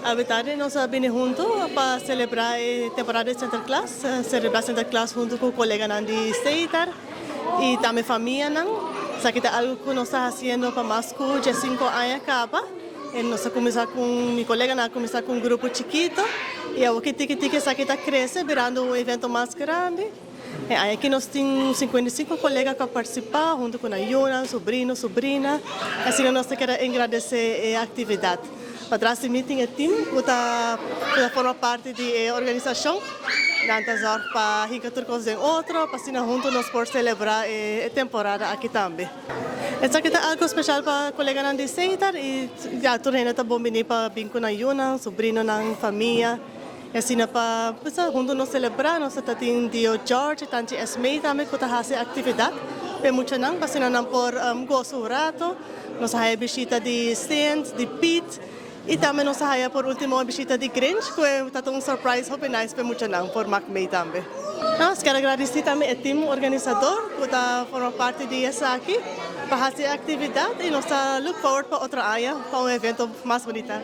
Awe tardi nos a bini hunto pa celebra e temporada di Sinterklaas, celebra Sinterklaas hunto cu coleganan di Setar y tambe famianan. Esaki ta algo cu nos ta haciendo pa mas cu 15 aña caba. Y nos a cuminsa cu mi coleganan a cuminsa cu un grupo chikito y awor tiki tiki esaki ta crece birando un evento mas grandi. Y aki nos tin 55 colega cu a participa hunto cu nan sobrino, sobrina. Asina nos kier agradece e actividad. Patras di mi tin e team cu ta forma parti di e organisacion. Nan ta zorg pa hinca tur cos den otro, pa asina hunto nos por celebra e temporada aki tambe. Esaki ta algo special pa coleganan di Setar y ya tur hende ta bon bini pa bin cu nan yiunan, sobrinonan, famia. Asina pa hunto nos celebra, nos tin Dio George, tanti Esme tambe cu ta haci actividad. Pa muchanan, pa asina nan por goza un rato. Nos haya bishita di Saint, di Pete, y tambe nos haya por ultimo bishita di Grinch, cu ta un surprise hopi nice pa muchanan por maak mee tambe. Nos kier gradici tambe e team organisador cu ta forma parti di esaki pa haci e actividad y nos ta look forward pa otro aña pa un evento mas bunita.